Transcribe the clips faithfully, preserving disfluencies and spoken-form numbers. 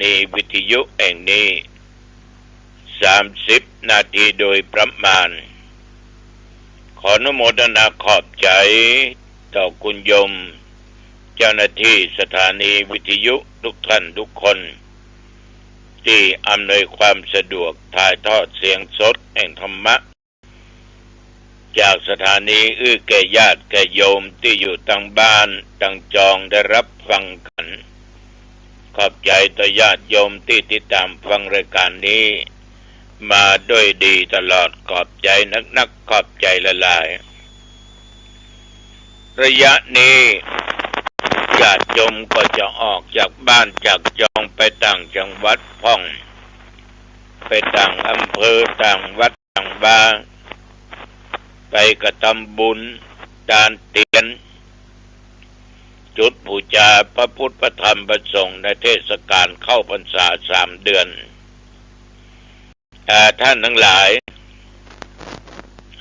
นีวิทยุแห่งนี้ สามสิบนาทีโดยประมาณ ขออนุโมทนาขอบใจ๋ต่อคุณโยมเจ้าหน้าตี้สถานีวิทยุกู้ต้านกู้คน ตี้อำนวยความสะดวกถ่ายทอดเสียงสดแห่งธรรมะ จากสถานี หื้อแก่ญาติแก่โยมตี้อยู่ตังบ้านตังจองได้ฮับฟังกั๋น ขอบใจ๋ต่อญาติโยมตี้ติดต๋ามฟังรายก๋านนี้มาโดยดีตลอด ขอบใจ๋นักๆ ขอบใจ๋หลายๆ ระยะนี้ญาติโยมก็จะออกจากบ้านจากจองไปต่างจังหวัดพ่อง ไปต่างอำเภอต่างวัดต่างวา ไปกระทำบุญตานเตียน จุดปู๋จาพระพุทธพระธรรมพระสงฆ์ในเทศก๋าลเข้าพรรษาสามเดือน อ่า ต้านตังหลาย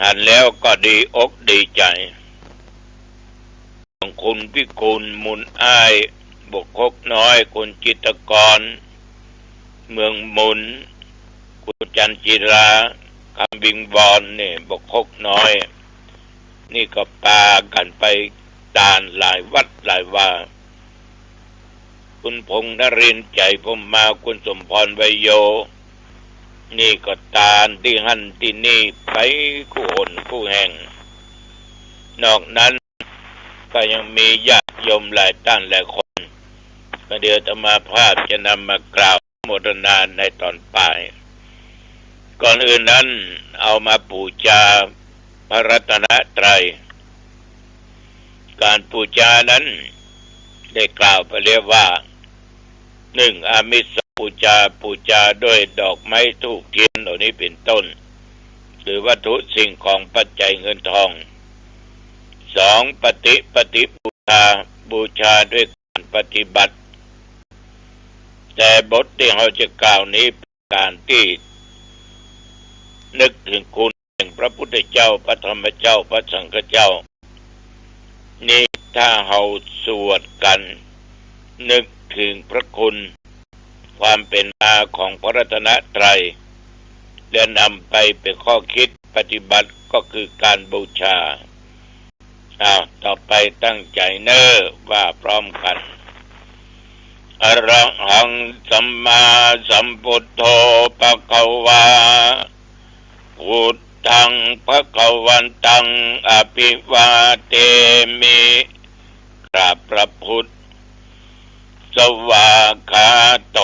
หันแล้วก็ดีอกดีใจ๋ อย่างคุณพิกูล มูลอ้าย บวกคกน้อย คุณจิตรกร เมืองมูล คุณจันจิรา คำวิงวอนนี่ บวกคกน้อย นี่ก็ปากั๋นไปตานหลายวัดหลายวา คุณพงษ์นรินทร์ ใจ๋พรหมมา คุณสมพร ไวโย นี่ก็ตานตี้หั้นตี้นี่ไปกู้หนกู้แห่ง นอกนั้นก็ยังมีญาติโยมหลายต้านหลายคน ก็เดี๋ยวอาตมาภาพจะนำมากล่าวโมทนาในต๋อนปาย ก่อนอื่นนั้นเอามาปู๋จาพระรัตนตรัย ก๋านปู๋จานั้นได้กล่าวไปแล้วว่า นึ่ง อามิสปู๋จา ปู๋จาด้วยดอกไม้ธูปเทียนเหล่านี้เป๋นต้น หรือวัตถุสิ่งของปัจจัยเงินทอง สอง ปฏิปฏิปู๋จา บูชาด้วยก๋านปฏิบัติ แต่บทตี้เฮาจะกล่าวนี้เป๋นก๋านตี้นึกเถิงคุณแห่งพระพุทธเจ้า พระธรรมเจ้า พระสังฆเจ้า นี่ถ้าเฮาสวดกั๋นนึกเถิงพระคุณ ความเป๋นมาของพระรัตนตรัย และนำไปเป๋นข้อคิดปฏิบัติก็คือก๋านบูชา อ้าว ต่อไปตั้งใจ๋เน่อ ว่าพร้อมกั๋น อะระหังสัมมาสัมพุทโธ ภะคะวา พุทธัง ภะคะวันตัง อะภิวาเทมิ กราบพระพุทธ สวากขาโต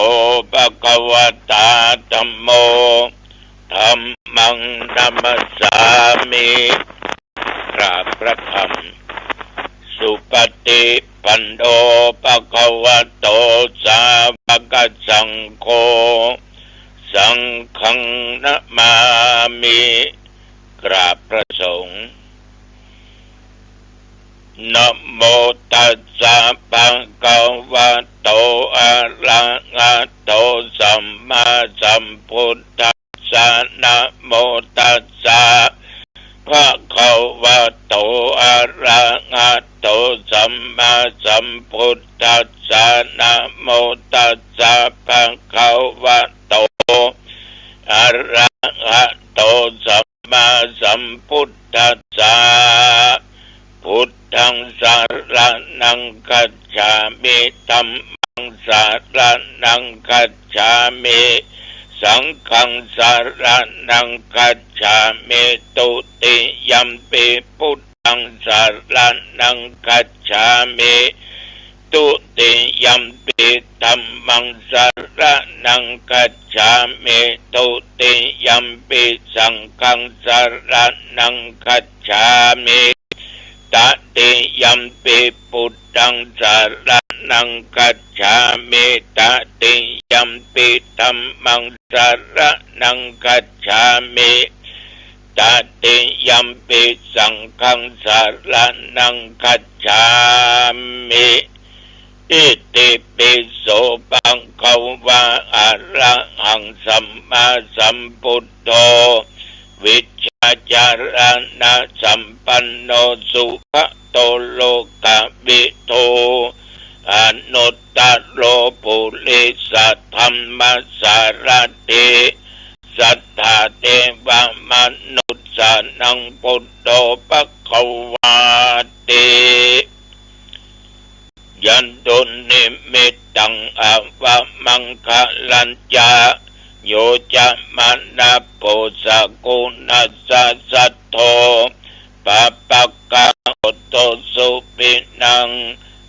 ภะคะวะตา ธัมโม ธัมมัง นะมัสสามิ กราบพระธรรม สุปฏิปันโน ภะคะวะโต สาวกสังโฆ สังฆัง นะมามิ กราบพระสงฆ์ นะโมตัสสะ ภะคะวะโต อะระหะโต สัมมาสัมพุทธัสสะ นะโมตัสสะ ภะคะวะโต อะระหะโต สัมมาสัมพุทธัสสะ นะโมตัสสะ ภะคะวะโต อะระหะโต สัมมาสัมพุทธัสสะ พุทธัง สะระณัง คัจฉามิ ธัมมัง สะระณัง คัจฉามิ สังฆัง สะระณัง คัจฉามิ ตุติยัมปิ พุทธัง สะระณัง คัจฉามิ ตุติยัมปิ ธัมมัง สะระณัง คัจฉามิ ตุติยัมปิ สังฆัง สะระณัง คัจฉามิ ตติยัมปิ พุทธัง สะระณัง คัจฉามิ ตติยัมปิ ธัมมัง สะระณัง คัจฉามิ ตติยัมปิ สังฆัง สะระณัง คัจฉามิ อิติปิโส ภะคะวะ อะระหัง สัมมาสัมพุทโธ วิชชาจารณะสัมปันโน สุขะโต โลกะวิทู อ อนุตตโรปุริสธัมมสารถิ สัทธาเทวมนุสสานัง ปุตโธภะคะวาติ ยันตุนิมิตตัง อวมังคะลัญจะ โยจะมะนะโพ สะกุณัสสะ สัทโธ ปะปะกะโห ตุสุขินัง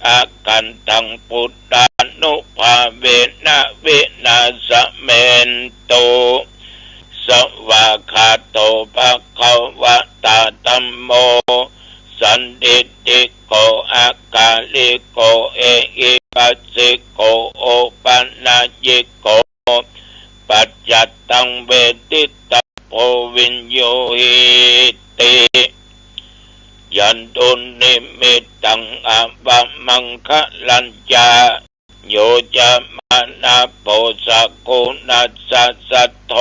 อะคันตัง ปุทธานุภาเวนะ วินาสะเมนตุ สะวากขาโต ภะคะวะตา ธัมโม สันทิฏฐิโก อะกาลิโก เอหิปัสสิโก โอปะนัยยิโก ปัจจัตตัง เวทิตะโพ วิญญูหิติ ยันตุนิมิตตัง อวมังคะลัญจะ โยจะมะนะโพ สะกุณัสสะ สัทโธ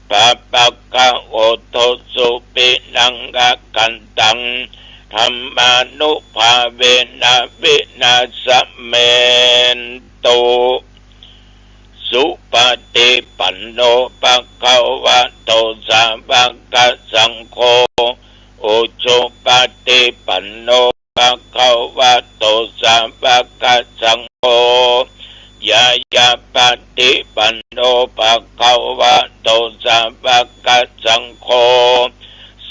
ปะปะกะโห ตุสุขินัง อะคันตัง ธัมมานุภาเวนะ วินาสะเมนตุ สุปะฏิปันโน ภะคะวะโต สาวะกะสังโฆ อุจุปะฏิปันโน ภะคะวะโต สาวะกะสังโฆ ญาญาปะฏิปันโน ภะคะวะโต สาวะกะสังโฆ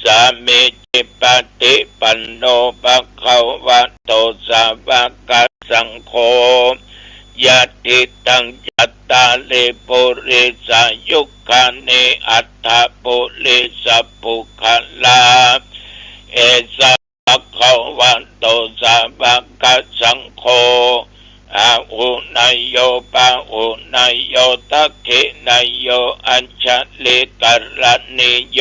สามีจิปะฏิปันโน ภะคะวะโต สาวะกะสังโฆ ยัตถิตัง จัตตาริ ปุริสายุคคานิ อัตถะปุริสะปุคคละ เอสะ ภะคะวะโต สาวะกะสังโฆ อาหุเนยโย ปะหุเนยโย ทักขิเนยโย อัญชะลิกะรณีโย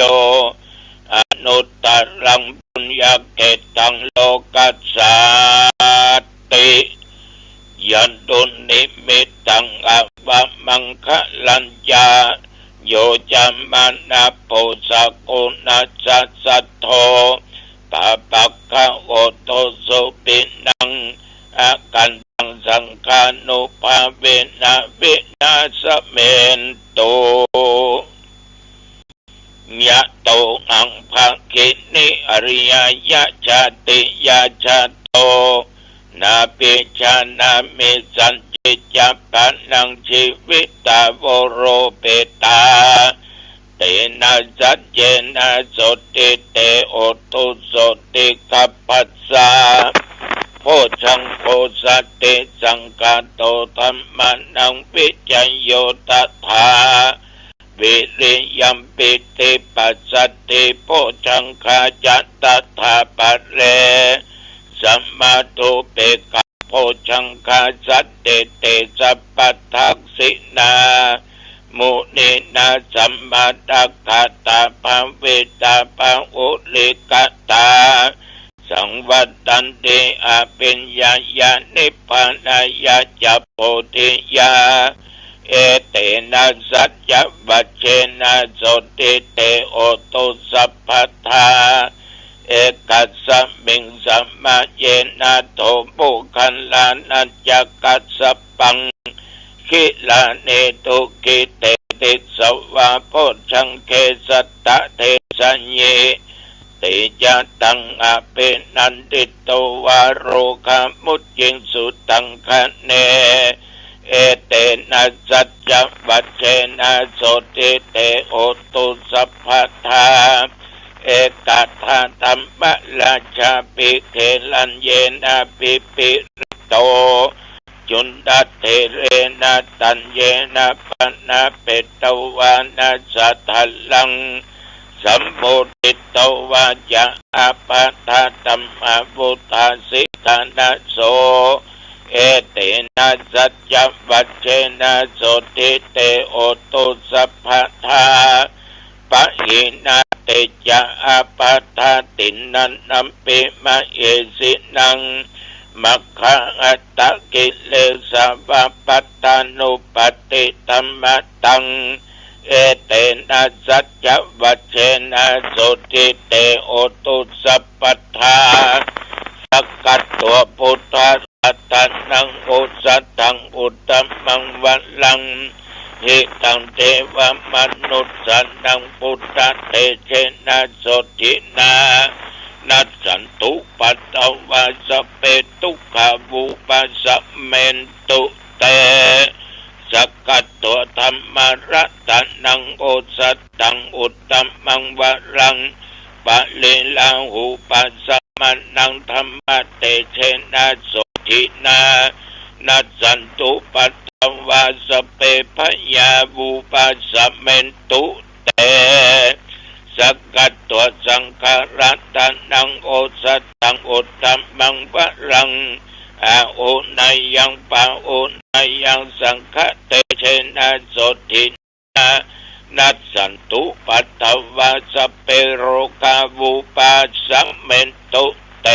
อนุตตะรัง ปุญญะเขตตัง โลกัสสาติ ยันตุนิมิตตัง อวมังคะลัญจะ โยจะมะนะโพ สะกุณัสสะ สัทโธ ปะปะกะโห ตุสุขินัง อะคันตัง สังฆานุภาเวนะ วินาสะเมนตุ ยะโตหัง ภะคินิ อริยะยะ ชาติยะ ชาโต นาปิจฉานามิ สัญญิจจะ ปะนัง จีวิตา โวโรเปตา เตนะ สัจเจนะ โสตถิ เต โหตุ โสตถิคัพพะสสะ โพชฌังโค สันติสังคาโต ธัมมานัง วิจโย ตถา วิริยัม ปีติ ปัสสัทธิ โพชฌังคาจะ ตถาปะเร สะมาธุ เปกขะ โพชฌังคา สันติ เต สัพพะทักขิณา มุนีนา สะมาคัตตา ภาวิตา บาหุลีกตา สังวัตตันติ อะภิญญายา นิพพานายา จะ โพธิยา เอเตนะ สัจจวัจเจนะ โสตถิ เต โหตุ สัพพะทา เอกัสสะมิง สะมะเยนะ โถ โมคคัลลานะ จะ กัสสะปัง กิลาเน ทุกขิ เต ติสสะ วา โพชฌังเข สัตตะ เทสะยิ ติ ยะตัง อะภินันทิโต วา โรคา มุจจิงสุ ตัง คะเน เอเตนะ สัจจวัจเจนะ โสตถิ เต โหตุ สัพพะทา เอกะทา ธัมมะราชาภิ เขลัญเยนะ ภิภิริโต จุนทะเถเรนะ ธัญเยนะ ปะนะ เปตวานะ สะทะลัง สัมโมทิโต วาจะ อาปะทะ ธัมมาวุฒาสิ ทานะโส เอเตนะ สัจจวัจเจนะ โสตถิ เต โหตุ สัพพะทา ปะหินา เตจะ อาปะทะ ติณณัมปิ มะเหสินัง มัคคะหัตถะ กิเลสะวะ ปัตตานุปัตติ ธัมมะตัง เอเตนะ สัจจวัจเจนะ โสตถิ เต โหตุ สัพพะทา สักกัตตัว พุทธ รัตนังโอสถังอุตตมังวรัง หิตังเทวมนุสสานัง พุทธเตเจนะโสตินา นัสสันตุปัตตวา สัพเพ ทุกขา วุปัสสะเมนตุ เต สักกัตวธัมมารัตนังโอสถังอุตตมังวรัง ปะริลาหูปัสสะมานัง ธัมมะเตเจนะโสตินา นัสสันตุปัตตวา สัพเพ พยา วุปัสสะเมนตุ เต สักกัตวสังขารัตนังโอสถังอุตตมังวรัง อาหุเนยังปาหุเนยัง สังฆะเตเจนะโสตินา นัสสันตุปัตตวา สัพเพ โรคา วุปัสสะเมนตุ เต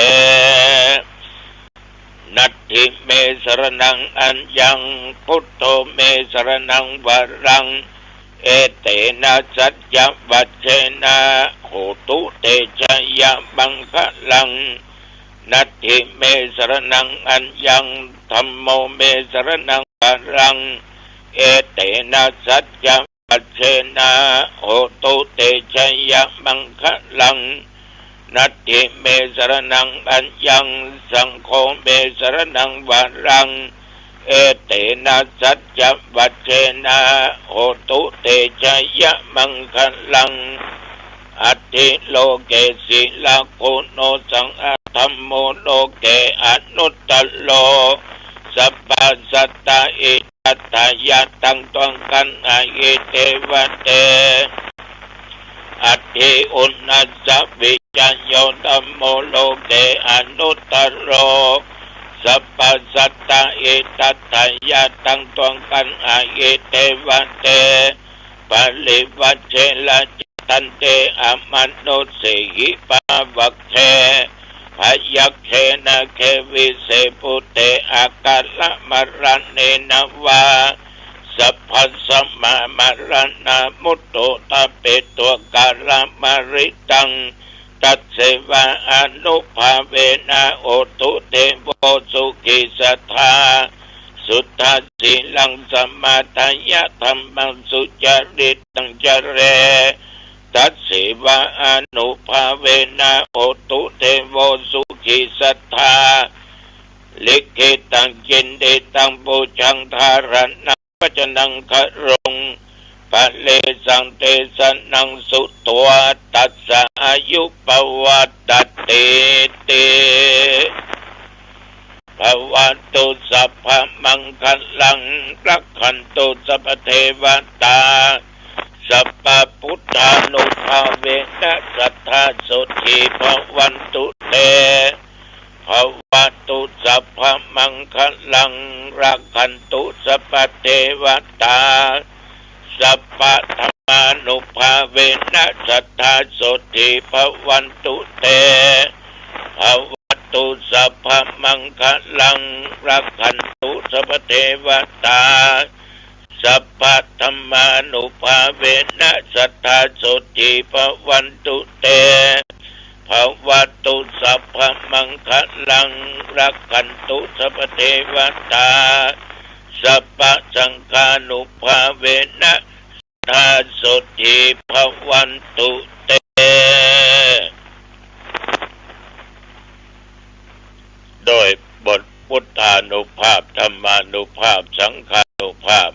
นัตถิเมสรณังอัญญัง พุทโธเมสรณังวรัง เอเตนะสัจจวัจเจนะ โหตุเตชะยะมังคะลัง นัตถิเมสรณังอัญญัง ธัมโมเมสรณังวรัง เอเตนะสัจจวัจเจนะ โหตุเตชะยะมังคะลัง นัตถิเมสรณังอัญญัง สังโฆเมสรณังวรัง เอเตนะสัจจวัจเจนะ โหตุเตชะยะมังคะลัง อัตถิโลเกสีลกุโณ สังฆะธัมโมโลเกอนุตตโร สัพพะสัตตาอิทัตถายะ ตังตวงคันหาอิ เตวะเต อัตถิอุณณัสสะวิจโย ธัมโมโลเกอนุตตโร สัพพะสัตตาอิทัตถายะ ตังตวงคันหาอิ เตวะเต ปริวัจเชระ ทันเต อมนุสสีหิ ปาวักเข พยัคเข นาเข วิเศษภูเต อาการะมะระเณนะวา สัพพัสสะมะมะระณามุตโต ตาเปโต อาการะมะริตัง ตัสเสวะอนุภาเวนะ โหตุเทโว สุขีสัตถา สุทธาสีลัง สมาทายะ ธัมมัง สุจริตัง จเร ตัสเสวะอนุภาเวนะ โหตุเทโว สุขีสัตถา ลิขิตัง จินติตัง ปูจัง ธารณัง วัจจนัง คารุง ปะเรสัง เตสะนัง สุตวา ตัสสะ อายุ ปวัตตะ เต เต ภะวะตุ สัพพะมังคะลัง รักขันตุ สัพพะเทวะตา สัพพะพุทธานุภาเวนะ สัตถา โสตถี ภะวันตุ เต ภะวะตุ สัพพะมังคะลัง รักขันตุ สัพพะเทวะตา สัพพะธัมมานุภาเวนะ สัตถา โสตถี ภะวันตุ เต ภะวะตุ สัพพะมังคะลัง รักขันตุ สัพพะเทวะตา สัพพะธัมมานุภาเวนะ สัตถา โสตถี ภะวันตุ เต ภะวะตุ สัพพะมังคะลัง รักขันตุ สัพพะเทวะตา สัพพะสังฆานุภาเวนะ สัตถา โสตถี ภะวันตุ เต โดยบทพุทธานุภาพ ธัมมานุภาพ สังฆานุภาพ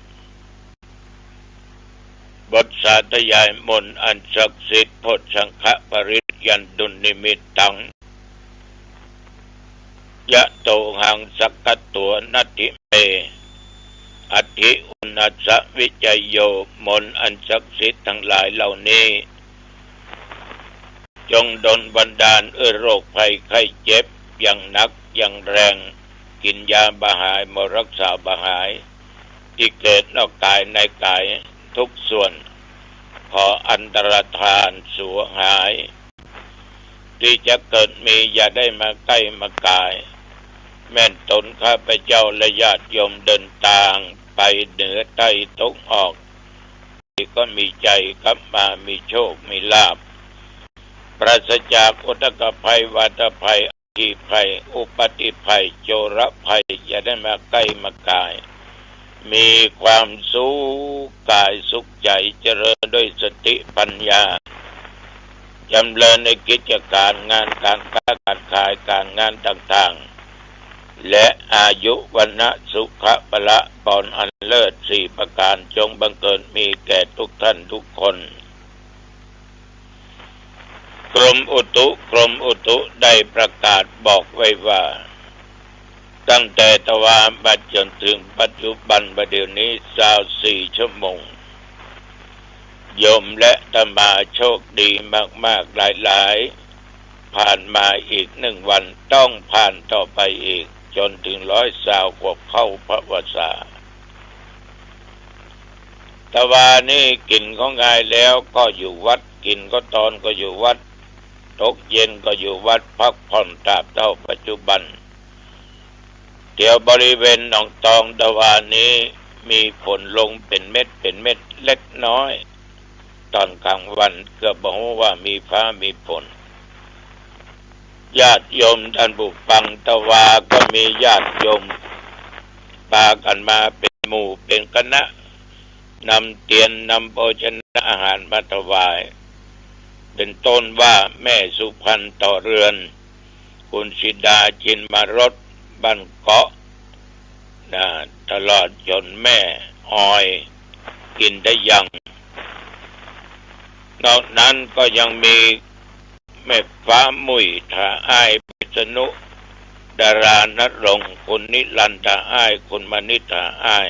บทสาธยายมนต์อันศักดิ์สิทธิ์ โพชฌังคปริตยันตุนิมิตตัง ยะโตหัง สักกัตวา นัตถิเม อัตถิอุณณัสสะวิจโย มนต์อันศักดิ์สิทธิ์ทั้งหลายเหล่านี้ จงดลบันดาลให้โรคภัยไข้เจ็บอย่างหนักอย่างแรง กินยาบ่หาย หมอรักษาบ่หาย ที่เกิดนอกกายในกายทุกส่วน ขออันตรธานสูญหาย ที่จะเกิดมีอย่าได้มาใกล้มากาย แม่นตนข้าพเจ้าและญาติโยมเดินตางไปเหนือใต้ตะวันออก ก็มีชัยกลับมามีโชคมีลาภ ปราศจากอุทกภัยวาตภัย ขีภัย อุปัตติภัย โจรภัย อย่าได้มาใก้มาก่าย มีความสุขก๋ายสุขใจ๋ เจริญด้วยสติปัญญา จำเริญในกิจก๋านงาน ก๋านก๊าก๋านขาย ก๋านงานต่างๆ และอายุ วรรณะ สุขะ พละ ผลอันเลิศสี่ประก๋าน จงบังเกิดมีแก่ทุกท่านทุกคน กรมอุตุ กรมอุตุได้ประกาศบอกไว้ว่า ตั้งแต่ตะวามาจ๋นเถิงปัจจุบัน บ่าเดี่ยวนี้ ซาวสี่ชั่วโมง โยมและอาตมาโชคดีมากๆ หลายๆ ผ่านมาอีกหนึ่งวัน ต้องผ่านต่อไปอีก จ๋นเถิงร้อยซาวกว่าเข้าพรรษา ตะวานี้กิ๋นข้าวงายแล้วก็อยู่วัด กิ๋นข้าวตอนก็อยู่วัด ตกเย็นก็อยู่วัด พักผ่อนตราบเต้าปัจจุบัน แถวบริเวณหนองตองตะวานี้มีฝนลงเป๋นเม็ดเป๋นเม็ดเล็กน้อย ต๋อนก๋างวันก็บ่ฮู้ว่ามีฟ้ามีฝน ญาติโยมต้านผู้ฟัง ตะวาก็มีญาติโยมปากั๋นมาเป๋นหมู่เป๋นคณะ นำเตียนนำโภชนะอาหารมาถวาย เป๋นต้นว่าแม่สุพรรณต่อเรือน คุณสีดา ชินมารส บ้านเกาะ นะ ตลอดจ๋นแม่ออย อินทยัง นอกนั้นก็ยังมีแม่ฟ้ามุ่ยถาอ้าย พิษณุ ดารานรงค์ คุณนิรันดร์ถาอ้าย คุณมณิษฐาอ้าย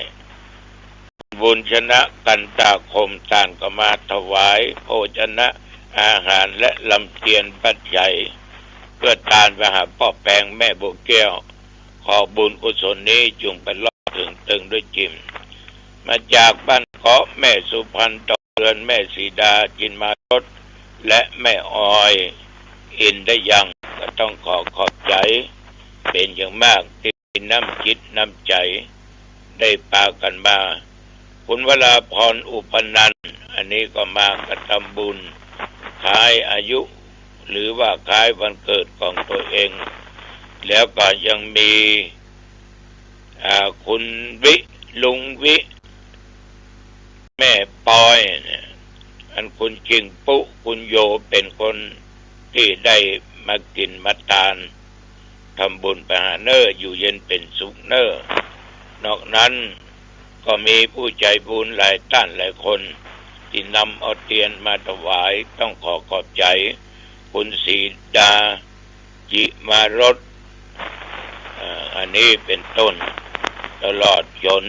บุญชนะ กันตาคม ต้านก็มาถวายโภชนะอาหารและลำเตียนปัจจัย เปื้อตานไปหาป้อแปงแม่บัวแก้ว ขอบุญกุศลนี้จุ่งไปรอดเถิงเติงด้วยจิ่ม มาจากบ้านเกาะแม่สุพรรณต่อเรือน แม่สีดา ชินมารส และแม่ออย อินทยัง ก็ต้องขอขอบใจ๋เป๋นอย่างมากตี้มีน้ำจิตน้ำใจ๋ ได้ปากั๋นมา คุณวราพร อุปนันท์ อันนี้ก็มาก็ทำบุญคล้ายอายุ หรือว่าคล้ายวันเกิดของตัวเอง แล้วก็ยังมี อ่า คุณวิ ลุงวิ แม่ปอยเนี่ย อันคุณกิ่งปุ๊ คุณโย เป๋นคนตี้ได้มากิ๋นมาตาน ทำบุญไปหาเน่อ อยู่เย็นเป๋นสุขเน่อ นอกนั้นก็มีผู้ใจ๋บุญหลายต้านหลายคน ตี้นำเอาเตียนมาถวาย ต้องขอขอบใจ๋ คุณสีดา จิมารส อ่า อันนี้เป๋นต้น ตลอดจ๋น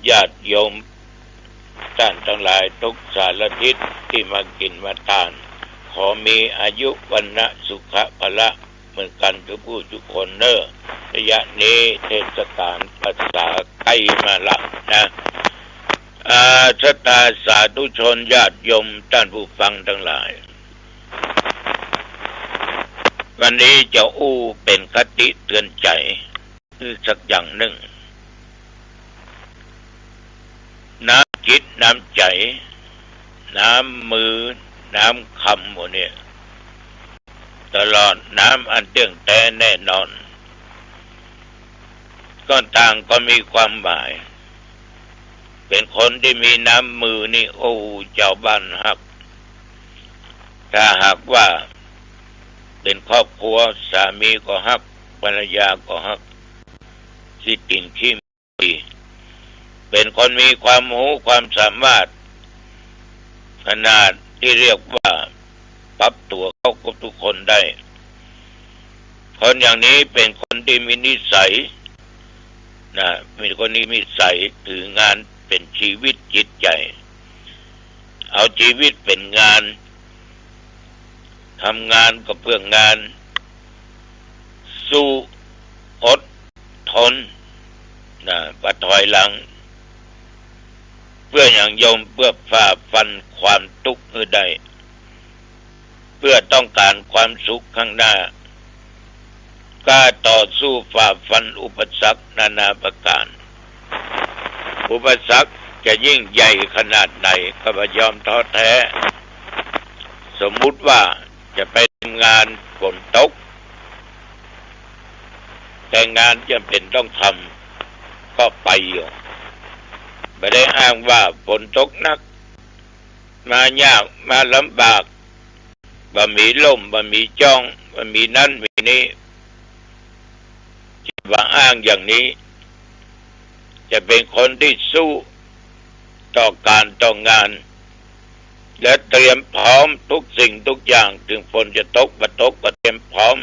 ญาติโยมต้านตังหลายทุกสารทิศตี้มากิ๋นมาตาน ขอมีอายุ วรรณะ สุขะ พละ เหมือนกั๋นกู้ผู้กู้คนเน่อ ระยะนี้เทศกาลภาษาใก้มาละนะ อ่า ศรัทธาสาธุชนญาติโยมต้านผู้ฟังตังหลาย วันนี้จะอู้เป๋นคติเตือนใจ๋สักอย่างนึ่ง น้ำจิตน้ำใจ๋ น้ำมือ น้ำกำ หมู่นี้ ตลอดน้ำอันเตี้ยงแต๊แน่นอน ก็ต่างก็มีความหมาย เป๋นคนตี้มีน้ำมือนี่ โอ้ จาวบ้านฮัก ถ้าหากว่าเป๋นครอบครัว สามีก็ฮัก ภรรยาก็ฮัก ขี้ตี๋นขี้ เป๋นคนมีความฮู้ความสามารถ ขนาดตี้เรียกว่าปรับตั๋วเข้ากับกู้คนได้ คนอย่างนี้เป๋นคนตี้มีนิสัยนะ เป๋นคนตี้มีนิสัยถืองานเป๋นชีวิตจิตใจ๋ เอาชีวิตเป๋นงาน ทำงานก็เปื้องาน สู้ อดทนนะ บ่ถอยหลัง เปื้อหยังโยม เปื้อฝ่าฟันความตุ๊กข์หื้อได้ เปื้อต้องก๋านความสุขข้างหน้า กล้าต่อสู้ฝ่าฟันอุปสรรคนานาประก๋าน อุปสรรคจะยิ่งใหญ่ขนาดไหนก็บ่ยอมท้อแท้ สมมุติว่าจะไปทำงานฝนตก แต่งานจ๋ำเป๋นต้องทำ ก็ไปอยู่ บ่ได้อ้างว่าฝนตกหนัก มายาก มาลำบาก บ่มีล่ม บ่มีจ้อง บ่มีนั้นมีนี้ จะบ่อ้างอย่างนี้ จะเป๋นคนตี้สู้ต่อก๋านต่องาน และเตรียมพร้อมทุกสิ่งทุกอย่าง เถิงฝนจะตกบ่ตกก็เตรียมพร้อม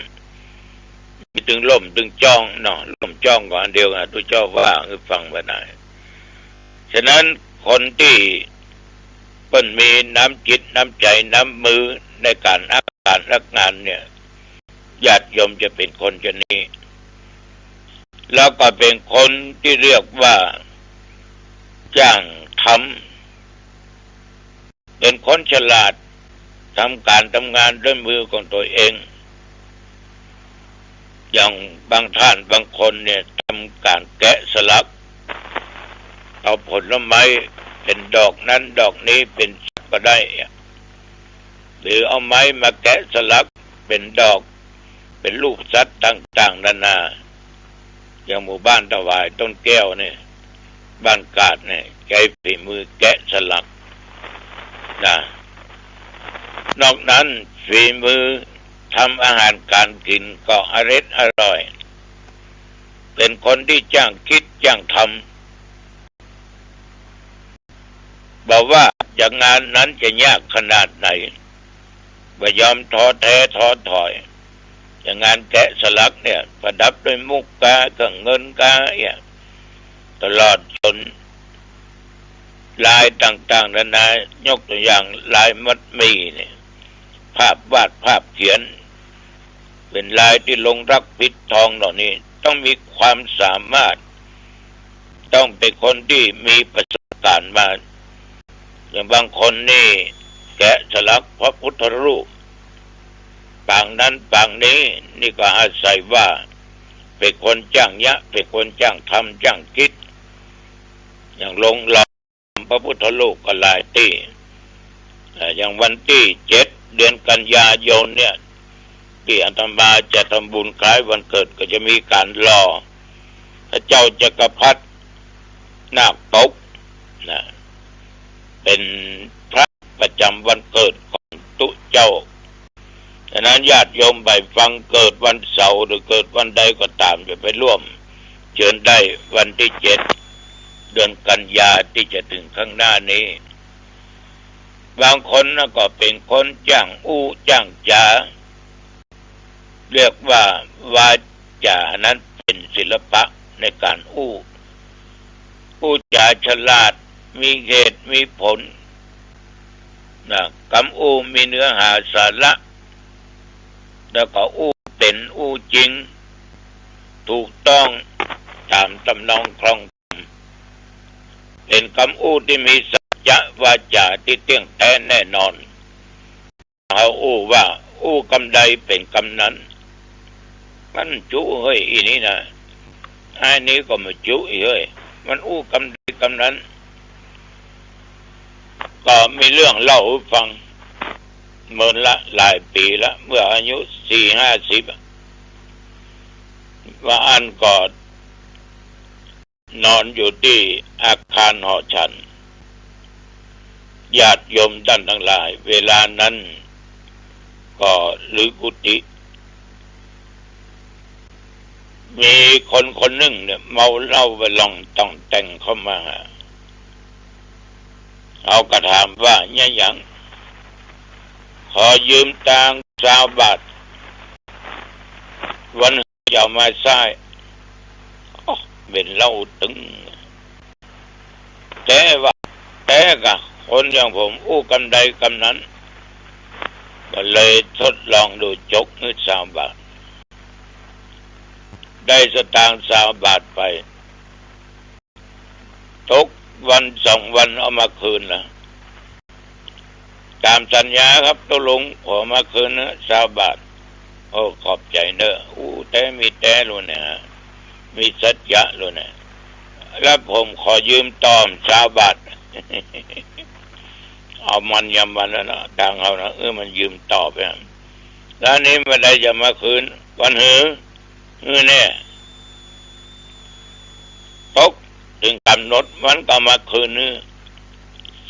มีเถิงล่มเถิงจ้องเนาะ ล่มจ้องก็อันเดียวกั๋น ตุ๊เจ้าว่าหื้อฟังบ่าไหน ฉะนั้นคนตี้เปิ้นมีน้ำจิตน้ำใจ๋น้ำมือในก๋านอักก๋านอักงานเนี่ย ญาติโยมจะเป๋นคนจะนี้ แล้วก็เป๋นคนตี้เรียกว่าจ้างทำ เป๋นคนฉลาด ทำก๋านทำงานด้วยมือของตั๋วเอง อย่างบางท่านบางคนเนี่ยทำก๋านแกะสลัก เอาผลไม้เป๋นดอกนั้นดอกนี้เป๋นสัตว์ก็ได้อะ หรือเอาไม้มาแกะสลักเป๋นดอก เป๋นรูปสัตว์ต่างๆ นานา อย่างหมู่บ้านถวายต้นแก้วเนี่ย บ้านกาดเนี่ย ใจ๊ฝีมือแกะสลักนะ นอกนั้นฝีมือทำอาหารก๋านกิ๋นก็อร็ดอร่อย เป๋นคนตี้จ้างกึ๊ดจ้างทำ บ่ว่าจะงานนั้นจะยากขนาดไหน บ่ยอมท้อแท้ท้อถอย อย่างงานแกะสลักเนี่ย ประดับด้วยมุกกา เครื่องเงินกาเนี่ย ตลอดจ๋นลายต่างๆ นานา ยกตั๋วอย่างลายมัดหมี่เนี่ย ภาพวาดภาพเขียน เป๋นลายตี้ลงรักปิดทองเหล่านี้ ต้องมีความสามารถ ต้องเป๋นคนตี้มีประสบก๋ารณ์มา อย่างบางคนนี่แกะสลักพระพุทธรูป ปางนั้นปางนี้ นี่ก็อาศัยว่าเป๋นคนจ้างเยียะ เป๋นคนจ้างทำจ้างกึ๊ด อย่างลงหล่อพระพุทธรูปก็หลายตี้ อ่า อย่างวันตี้เจ็ด เดือนกันยายนเนี่ย ตี้อาตมาจะทำบุญคล้ายวันเกิด ก็จะมีก๋านหล่อพระเจ้าจักรพรรดินาคปกนะ เป๋นพระประจ๋ำวันเกิดของตุ๊เจ้า ฉะนั้นญาติโยมใผฟังเกิดวันเสาร์หรือเกิดวันใดก็ต๋าม จะไปร่วมเจิญได้วันตี้เจ็ด เดือนกันยาตี้จะเถิงข้างหน้านี้ บางคนนะก็เป๋นคนจ้างอู้จ้างจ๋า เรียกว่าวาจ๋านั้นเป๋นศิลปะในก๋านอู้ อู้จ๋าฉลาด มีเหตุมีผลนะ กำอู้มีเนื้อหาสาระ แล้วก็อู้เป๋นอู้จริง ถูกต้องต๋ามทำนองคลองธรรม เป๋นกำอู้ตี้มีสัจจะวาจ๋าตี้เตี้ยงแต๊แน่นอน เฮาอู้ว่าอู้กำใดเป๋นกำนั้น มันจุเฮ้ย อี๋นี่นะ ไอ้นี่ก็มาจุอี๋เฮ้ย มันอู้กำใดกำนั้น ก็มีเรื่องเล่าหื้อฟัง เมินละหลายปี๋ละ เมื่ออายุสี่ห้าสิบอะ ว่าอั้นก็ นอนอยู่ตี้อาคารหอฉัน ญาติโยมต้านตังหลาย เวลานั้นก็รื้อกุฏิ มีคนคนนึ่งเนี่ย เมาเหล้าไปล่องต่องแต่งเข้ามาหา เฮาก็ถามว่า เยียะหยัง ขอยืมตางค์ซาวบาท วันจะเอามาใจ๊ โอ้ เป๋นเหล้าตึง แต๊ว่า แต๊ก่ะ คนอย่างผมอู้กำใดกำนั้น ก็เลยทดลองดู จกหื้อซาวบาท ได้สตางค์ซาวบาทไป ตกวันสองวันเอามาคืนละ ต๋ามสัญญาครับ ตกลงขอมาคืนนะ ซาวบาท โอ้ ขอบใจ๋เน้อ อู้แต๊มีแต๊ลูกเนี่ย มีสัจจะลูกเนี่ย แล้วผมขอยืมต่อซาวบาท เอามันยำมันแล้วนะ ตางค์เฮานะ เออ มันยืมต่อไป แล้วนี้เมื่อใดจะมาคืน วันหื้อ หื้อแน่ ก เถิงก๋ำหนดมันก็เอามาคืนหื้อ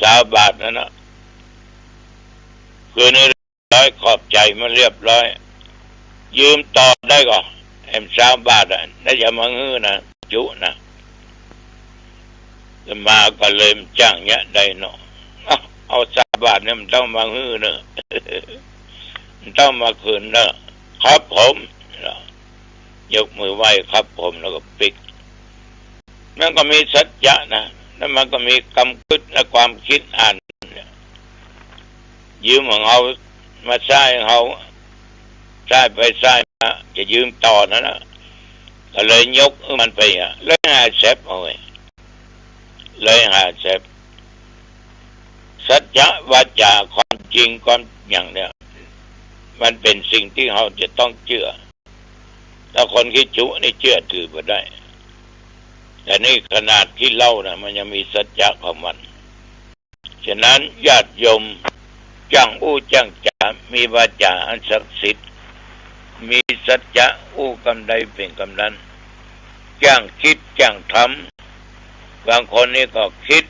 ซาวบาทนั้นนะ คืนหื้อเรียบร้อย ขอบใจ๋มันเรียบร้อย ยืมต่อได้ก่อ แหมซาวบาทอะ ถ้าจะมาหื้อนะ จุนะ อาตมาก็เลยบ่จ้างเยียะได้เนาะ เอ้า เอาซาวบาทเนี่ยมันต้องมาหื้อเนอะ มันต้องมาคืนเนอะ ครับผม ยกมือไหว้ครับผมแล้วก็ปิ๊ก มันก็มีสัจจะนะ แล้วมันก็มีกำกึ๊ดและความกึ๊ดอั้นเนี่ย ยืมของเฮามาใจ๊เฮา ใจ๊ไปใจ๊มา จะยืมต่อนั่นนะ ก็เลยยกมันไปอะ เลยหาเสพเอาไว้ เลยหาเสพ สัจจะวาจา ความจริง ความหยังเนี่ย มันเป๋นสิ่งตี้เฮาจะต้องเจื้อ ถ้าคนขี้จุนี่เจื้อถือบ่ได้ แต่นี่ขนาดขี้เหล้านะ มันยังมีสัจจะของมัน ฉะนั้นญาติโยม จ้างอู้จ้างจ๋า มีวาจาอันศักดิ์สิทธิ์ มีสัจจะอู้กำใดเป๋นกำนั้น จ้างกึ๊ดจ้างทำ บางคนนี่ก็กึ๊ด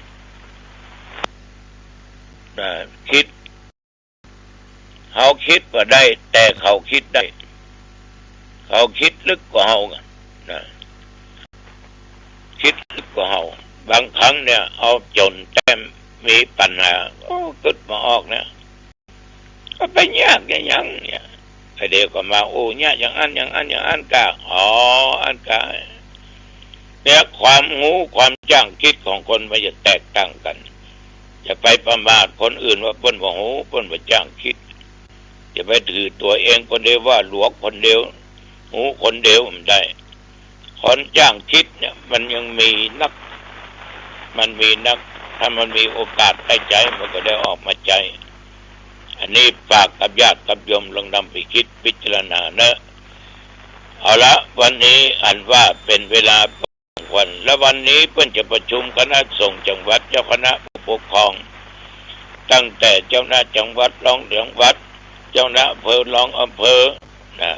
นะ กึ๊ด เฮากึ๊ดบ่ได้ แต่เขากึ๊ดได้ เขากึ๊ดลึกกว่าเฮานะ กึ๊ดลึกกว่าเฮา บางครั้งเนี่ย เอาจ๋นแต๊มีปัญหา โอ้ กึ๊ดบ่ออกเนี่ย ก็ไปยากจะหยังเนี่ย ประเดี๋ยวก็มาอู้เยียะอย่างอั้นอย่างอั้นอย่างอั้นกา อ๋อ อั้นกา เนี่ย ความฮู้ความจ้างกึ๊ดของคนมันจะแตกต่างกั๋น อย่าไปประมาทคนอื่นว่าเปิ้นบ่ฮู้ เปิ้นบ่จ้างกึ๊ด อย่าไปถือตั๋วเองคนเดียวว่าหลวงคนเดียว ฮู้คนเดียวบ่ได้ คนจ้างกึ๊ดเนี่ยมันยังมีนัก มันมีนัก ถ้ามันมีโอกาสได้ใจ๊มันก็ได้ออกมาใจ๊ อันนี้ฝากกับญาติกับโยมลองนำไปกึ๊ดพิจารณาเนอะ เอาละ วันนี้อันว่าเป๋นเวลา วัน และวันนี้เปิ้นจะประชุมคณะสงฆ์จังหวัด เจ้าคณะผู้ปกครอง ตั้งแต่เจ้าคณะจังหวัด รองจังหวัด เจ้าคณะอำเภอ รองอำเภอ นะ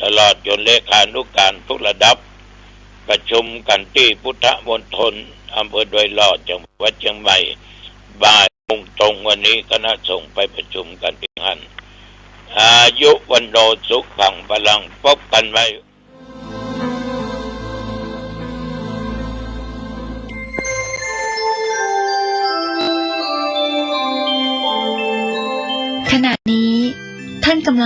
ตลอดจ๋นเลขานุการทุกระดับ ประชุมกั๋นตี้พุทธมณฑล อำเภอดอยหล่อ จังหวัดเจียงใหม่ บ่ายโมงตรง วันนี้คณะสงฆ์ไปประชุมกั๋นตี้หั้น อายุวัณโณสุขังพลัง พบกั๋นใหม่ ขณะนี้ท่านกำลัง